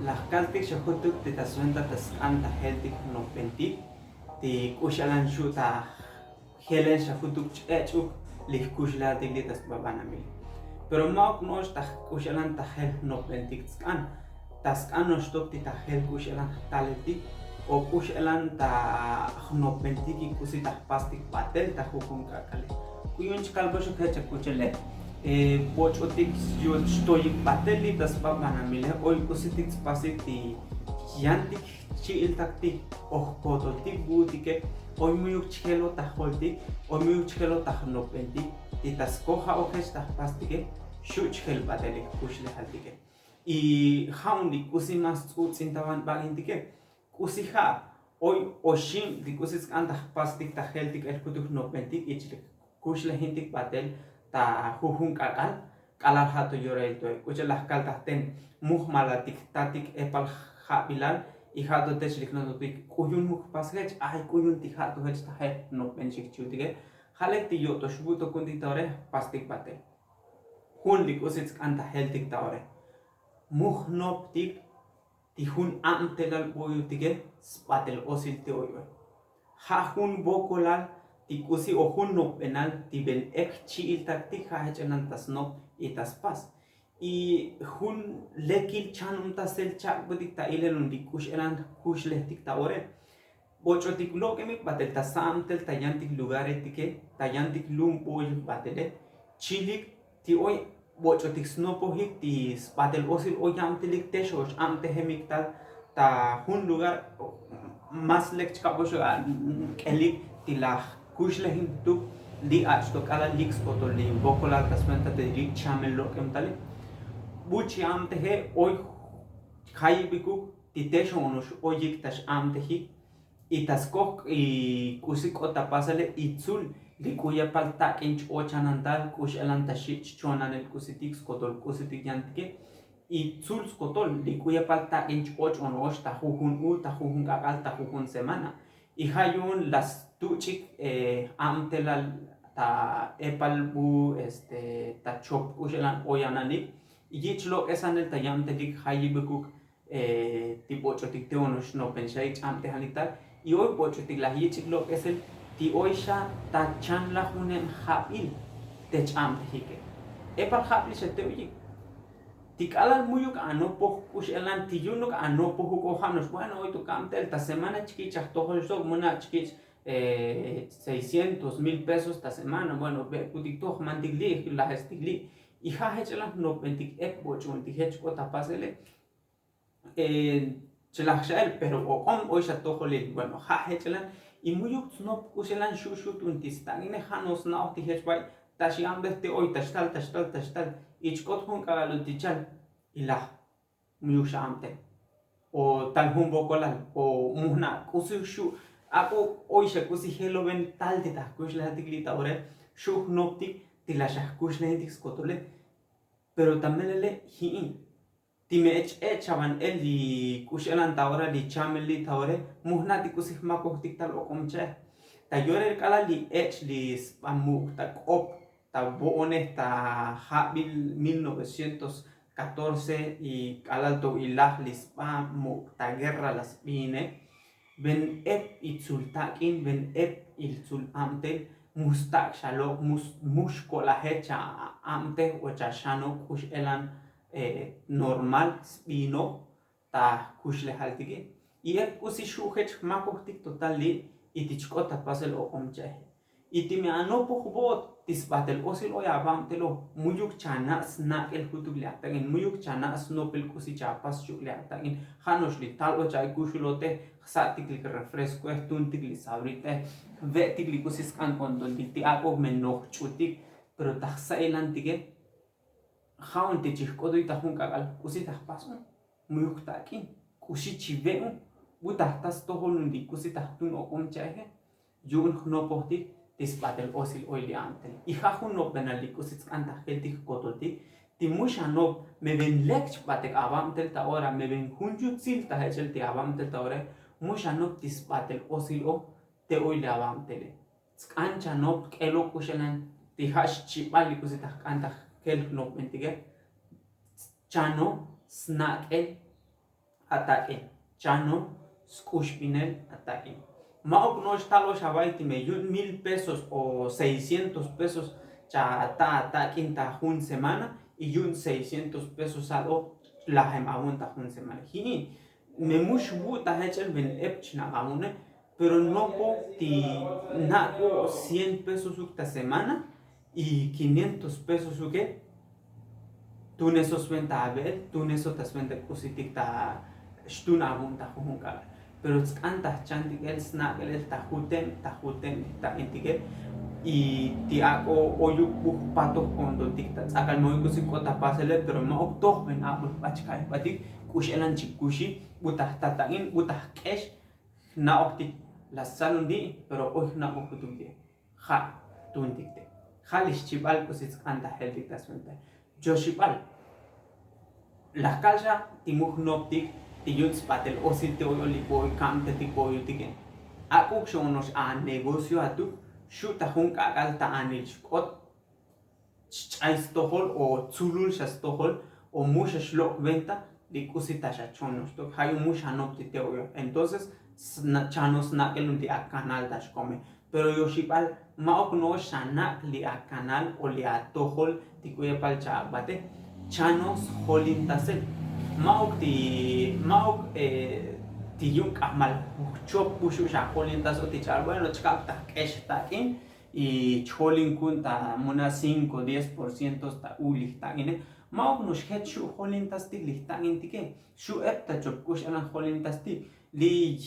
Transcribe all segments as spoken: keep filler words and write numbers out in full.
Laj kaltik xa jutuk ti ta swenta ta sk'an ta jeltik jnopbentik ti k'u x'elan xu' ta jelen xa jutuk ch'ech'uk li jkuxlejaltik li ta sba banamil. Pero ma'uk no'ox ta k'u x'elan ta jel jnopbentik sk'an ta sk'an no'ox tok ti ta jel k'u x'elan jtaleltik o k'u x'elan ta jnopbentik y k'usi ta jpastik batel ta jujun k'ak'ale. K'u yu'un chkalboxuk jech ak'uchele boch'otik xtoyik batel li ta sba banamile oy k'usitik spasik ti yantik chi'iltaktik o jkotoltik bu'utike oy mu'yuk chjelo ta joltik oy mu'yuk chjelo ta jnopbentik ti ta skoja'o jech ta jpastike xu' chjel batelik jkuxlejaltike. Y ja'un li k'usi mas ts'uts'in ta ban bak'intike k'usi ja' oy oxib li k'usi sk'an ta jpastik ta jeltik el jutuk jnopbentik y chlik kuxlejintik batel ta jujun k'ak'al. K'alal ja' to yorail to k'uchel laj kaltaj ten mujmalatik tatik epal jabilal y ja' to tech lik nototik k'u yu'un jpas jech ay k'u yu'un ti ja' to jech ta jel jnopbenxik chi'utike. Ja' lek ti yo'tox bu' to ku'untik ta ore jpastik batel jun li k'usi sk'an ta jeltik ta ore. Mujnoptik ti jun abtelal bo'yotike sbatel osil ti oy oy. Ja' jun bokolal ti k'usi o jun nopbenal ti ben ek chi'iltaktik ja' jech'elan ta snop y ta spas. Y jun lekil chanumtasel chak'butik ta ilelon li k'u x'elan jkuxlejtik ta ore. Boch'otik lok'emik batel ta sa'amtel ta yantik lugaretike ta yantik lum bo'yik batele chilik ti oy boch'otik snopojik ti sbatel osil oy ya'mtelik te xo'ox abtejemik tal ta jun lugar mas lek chka'boxo k'elik ti laj kuxlejintuk li ach' to k'alal lik skotol li bokolal ta swenta te li chamel lok'em talik. Bu' chi abteje oy jayibikuk ti te xo'onox oyik ta x'abtejik y ta skoj k'usi k'ot ta pasale y tzul li k'u yapal tak'in ch-ochanan tal k'u x'elan ta xi' ch-chonanel k'usitik skotol k'usitik yantike. Y tzul skotol li k'u yapal tak'in ch-och ono'ox ta jujun u ta jujun k'ak'al ta jujun semana. Y ja' yu'un la stuch'ik abtelal ta epal bu este ta chop k'u x'elan oyananik y yich' lok'esanel ta yabtelik jayibikuk ti boch'otik ti onox nopen xa yich' abtejanik tal y oy boch'otik laj yich'ik lok'esel ti oy xa ta chanlaj unem jabil te ch'abtejike. Epal jabil xa te oyik ti k'alal mu'yuk anopoj k'u x'elan ti yu'unuk anopojuk o ja' no'ox bueno oy to k'abtel ta semana chkich' ajtojol xtok muna' chkich' seiscientos mil pesos ta semana bueno be'kutik to jmantik li' lajestik li'. Y ja' jech'elan jnopbentik ek boch'untik jech k'ot ta pasele chelaj xa'el pero ok'om oy xa tojolil bueno ja' jech'elan. Y mu'yuk tsnop k'u x'elan xu' xu' t'un ti stak'ine ja' no sna'oj ti jech bay ta xi abtej te oy ta xtal ta xtal ta xtal y chk'ot jun k'ak'al ti chal y laj mu'yuk xa abtej o tal jun bokolal o mujna' k'usi xu' ak'o oy xa k'usi jeloben tal ti ta jkuxlejaltik li' ta ore xu' jnoptik ti la xa jkuxlejintik skotole. Pero ta melele ji'i ti me ech ech' chaban el li k'u x'elan ta ora li chamel li' ta ore mujna' ti k'usi jmakojtik tal ok'om cha'ej. Ta yorel k'alal li ech' li sba muk' ta k'op ta bo'onej ta jabil mil novecientos catorce y k'alal to ilaj li sba muk' ta guerra la sbiine. Ben ep itsul tak'in ben ep itsul abtel mu stak' xalo' mu xko'laje cha abtej o cha xano' k'u x'elan normal sbinoj ta jkuxlejaltike. Y ep k'usi xu' jech jmakojtik total li' y ti chk'ot ta pasel ok'om cha'eje. Y ti me anopoj bo'ot ti sbatel osil oy ababtelo mu'yuk chana' snak'el jutuk li atak'in mu'yuk chana' snopel k'usi chapas chuk' li atak'in. Ja' no'ox li tal o cha'ikuxulote jsa'tik li refrescoe jtuntik li sabrite jve'tik li k'usi sk'an k'ontoltik ti ak'o me noj ch'utik. Pero ta jsa'ilantike ja'un ti chijk'otoy ta jun k'ak'al k'usi ta jpas un mu'yuk tak'in k'usi chive' un. Bu ta jta stojol un li k'usi ta jtun ok'om cha'eje yu'un jnopojtik ti sbatel osil oy li abtel y ja' jun nopbenal li k'usi tsk'an ta jeltik jkotoltik ti mu xanop me ven lek chbatek ababtel ta ora me ven jun yutsil ta jech'el ti ababtel ta ora mu xanop ti sbatel osil o te oy li ababtele. Tsk'an chanop k'elo k'u xelan ti ja' xchibal li k'usi ta jk'an ta jel jnopbentike. Chano snak'el Atak'in chano sk'uxbinel atak'in. Ma'uk no'ox tal ox avay ti me yu'un mil pesos o seiscientos pesos chata atak'in ta jun semana y yu'un seiscientos pesos al o lajem avun ta jun semana. Ji'i me mux vu' ta jech'el bin ep chna' avune. Pero nopo ti nak'o cien pesos uk ta semana y quinientos pesos uke. Tuneso sventa abe'el tuneso ta sventa k'usitik ta xtun avun ta jujun k'ak'al. Pero tsk'an ta jchantik el snak'el el ta jutem ta jutem ta intike. Y ti ak'o oyuk buj patok kontontik ta ts'akal moy k'usi k'ot ta pasele pero ma'uk toj bin abul jb'ach ka'y jb'atik. K'ux elan chikuxi b'utaj tatak'in b'utaj k'ex. Jna'ojtik la salunti' pero oy jna'oj jutuk ti'. Ja' tuntik te ja' li xchib'al k'usi tsk'an ta jeltik ta sventa. Yoxib'al laj ka'l xa ti muj noptik ti yu'un sb'atel osil ti oy oli bo'oy kamtetik bo'oyutike. Ak'uk xo'onox anegocio atuk xu' ta jun k'ak'al ta anil xk'ot xch'ay stojol o tsulul xa stojol o mu xa xlok' venta. Li k'usi ta xa chon noxtok ja' yu'un mu xa nop ti te'oyo. Entonces chano snak'el un ti akanal ta xkome. Pero yoxib'al ma'uk no'ox xa nak' li akanal o li atojol ti k'u yepal cha abate. Chano sjolintasel ma'uk ti ma'uk ti yu'un k'ajmal jchop k'uxu' xa jolintas o ti ch'al bueno chkab' ta jk'ex jtak'in. Y chjolin ku'un ta muna' cinko diez por ciento ta u li jtak'ine. Ma'uk no'ox jech xu' jolintastik li jtak'intike xu' ep ta chop k'ux elan jolintastik li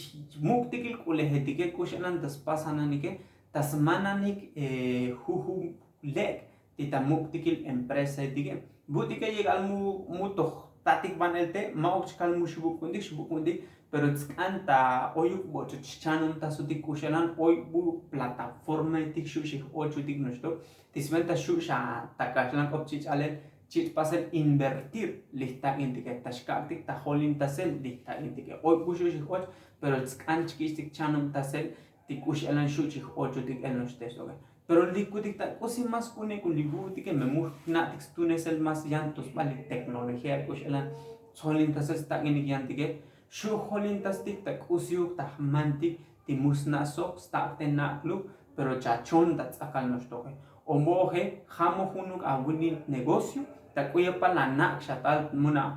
muk'tikil k'ulejetike k'ux elan ta spasananike ta smananik jujun lek' ti ta muk'tikil empresaetike. Butike yek'al mu toj tatik banel te' ma'uk chkal mu xbuk'untik xbuk'untik. Pero tsk'an ta oyuk boch'ut xchanuntasotik k'uxelan oy bu' plataformaetik xu' xij ochutik noxtok ti sventa xu' xa ta kaxlan k'op chich'alel chich' pasel invertir li jtak'intike ta xkak'tik ta jolintasel li jtak'intike oy bu' xu' xij och. Pero tsk'an chkich'tik chanuntasel ti k'uxelan xu' chij ochutik el noxtextoke. Pero li kutik ta k'usi mas k'unik un li vu'utike me mu jna'tik stunesel mas yan to sb'al li teknología k'uxelan tsolintasel stak'inik yantike. Xu' jolintastik ta k'usiuk ta jmantik ti mu sna' sok stak' te nak'luk pero chachon ta ts'akal noxtoke. O mo'oje ja' mo junuk awinil negocio ta k'u yepal anak' xa tal muna'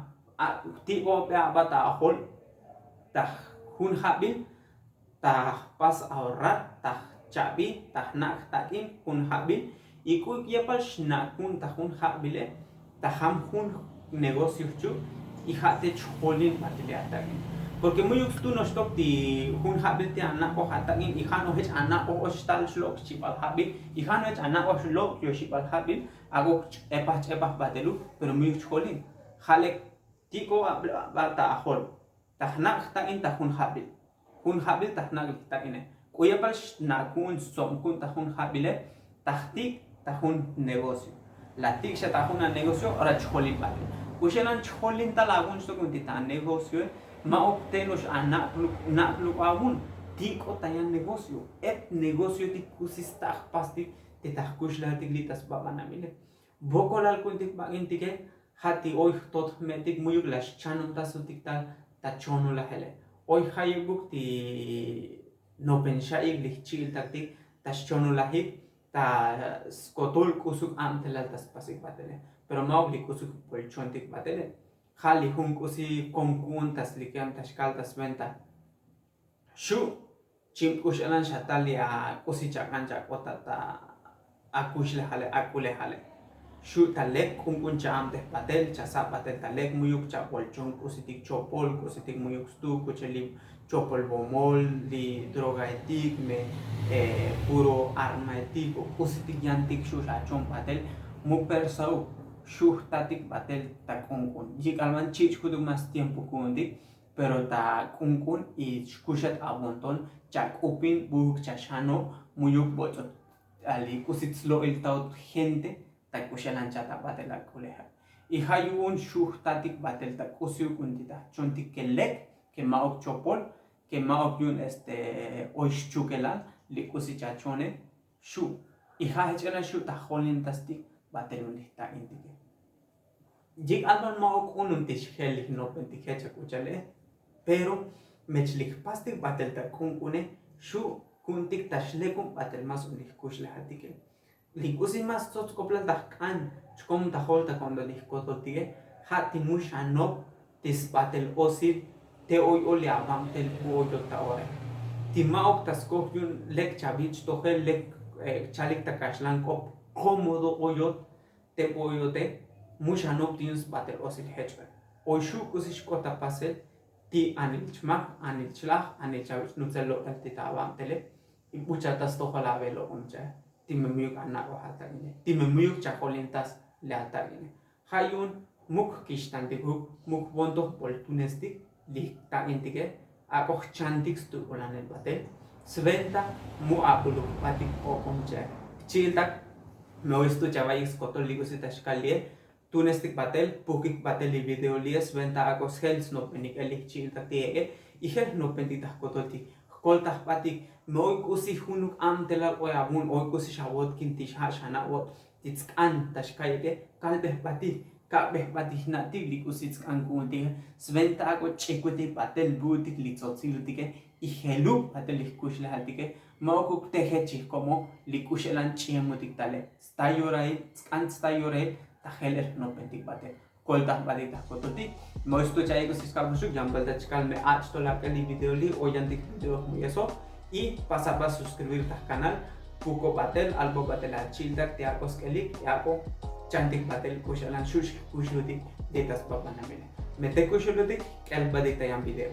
ti' k'o pe ab'at ajol ta jun jab'il ta jpas ahorrar ta jcha'bi ta jnak' jtak'in jun jab'il. Y k'u yepal xnak'un ta jun jab'ile ta jam jun negocio jchu' y ja' te chjolin b'atile atak'in. Porque mu'yuk stu noxtok ti jun jab'il ti anak'oj atak'in y ja' nojech anak'oj och tal xlok' xchib'al jab'il y ja' nojech anak'oj xlok' yoxib'al jab'il. Ak'o ch'epaj ch'epaj b'ateluk pero mu'yuk chjolin. Ja' lek ti' k'o ab'la' b'a ta ajol ta jnak' jtak'in ta jun jab'il. Jun jab'il ta jnak' li jtak'ine k'u yepal xnak'un stsobkun ta jun jab'ile. Ta jtik' ta jun negocio la tik' xa ta jun anegocio ora chjolin b'atel. K'uxelan chjolin tal awun xtok un ti ta anegocioe. Ma'uk te no'ox anak'luk nak'luk awun ti' k'o ta yan negocio ep negocioetik k'usi sta' jpastik ti ta jkuxlejtik li' ta sb'ab'anab'ile. Vokolal ku'untik b'ak'intike ja' ti oy jtot jme'tik mu'yuk la xchanuntasotik tal ta chonolajele. Oy jayebuk ti nopen xa'ik li jchi'iltaktik ta xchonolajik ta skotol k'usuk abtelal ta spasik b'atele. Pero ma'uk li k'usuk polchontik b'atele ja' li jun k'usi kon ku'un ta slikem ta xkal ta sventa. Xu' chim k'ux elan xa tal li ak'usi chak'an chak'ota ta akuxlejale ak'ulejale. Xu' ta lek k'unk'un cha'am te jb'atel chasab' b'atel ta lek mu'yuk chabolchon k'usitik chopol k'usitik mu'yuk stu kuchel li chopol bomol li drogaetik me puro armaetik o k'usitik yantik xu' xachon b'atel. Mu persa'uk xu' jtatik b'atel ta k'unk'un yik'al man chich' jutuk mas tiempo ku'untik. Pero ta k'unk'un y xkuxat abonton chak'upin b'uuk chaxano mu'yuk boch'ot ali k'usi tslo'il taot gente ta k'uxelan chata b'atel ak'uleja'. Y ja' yu'un xu' jtatik b'atel ta k'usiuk un ti ta jchontik ke lek ke ma'uk chopol ke ma'uk yu'un este oy xchukelal li k'usi chachone. Xu' y ja' jech elan xu' ta jolintastik b'atel un li jtak'intike. Yik'al man ma'uk k'un un ti xjel li jnopentik jech ak'uchale. Pero mech li jpastik batel ta k'unk'une xu' ku'untik ta xlekun batel mas un li jkuxlejaltike. Li k'usi mas tsots k'oplal ta jk'an chkom ta jol ta ko'nto li jkotoltike ja' ti mu xanop ti sbatel osil te oy o li ababtel bu oyot ta ore. Ti ma'uk ta skoj yu'un lek chavich' tojel lek chalik ta kaxlan k'op komodo oyot te bu oyote mu xanop ti yu'un sbatel osil jech'bel. Oy xu' k'usi xk'ot ta pasel ti anil chmak, anil chlaj, anil chavich' nutzel lok'el ti ta ababtele. Y bucha ta stojol avel okom cha'e ti me muyuk anak'oj atak'ine ti me muyuk chajolintas li atak'ine. Ja' yu'un muk jkixtantik juk muk jbon toj boltunestik li jtak'intike. Ak'o jchantik stuk'ulanel batel sventa mu abuluk jbatik okom cha'e. Jchi'iltak me oy stu chava'yik skotol li k'usi ta xkal li'e. Tunestik batel pujkik batel li video li'e sventa ak'o sjel snopbenik el li jchi'iltak ti ek'e. Y jel jnopbentik ta jkotol ti jkoltaj batik me oy k'usi junuk abtelal oy abun oy k'usi xawotkin ti xja' xana'bot ti tsk'an ta xka'yike. Kalbej batik kak'bej batik jna'tik li k'usi tsk'an ku'untike. Sventa ak'o ch'ikutik batel bu'utik li tzotsilutike y jeluk batel li jkuxlejaltike. Ma'ukuk teje chijkomo li k'uxelan ch'imutik tale sta yorail tsk'an sta yorail ta jel el jnopbentik batel. Koltaj batik ta jkotoltik. Moy stu cha'ik k'usi skab juxuk yan balta chkal me ach' to lak'el li video li o yantik video jmuyeso. Y pasa ba suskribir ta jkanal puko batel albo batel achi'iltak ti ak'o sk'elik ti ak'o chantik batel k'uxelan xu' xkuxlutik. Li ta sbabanamile me te kuxulutik k'el batik ta yan video.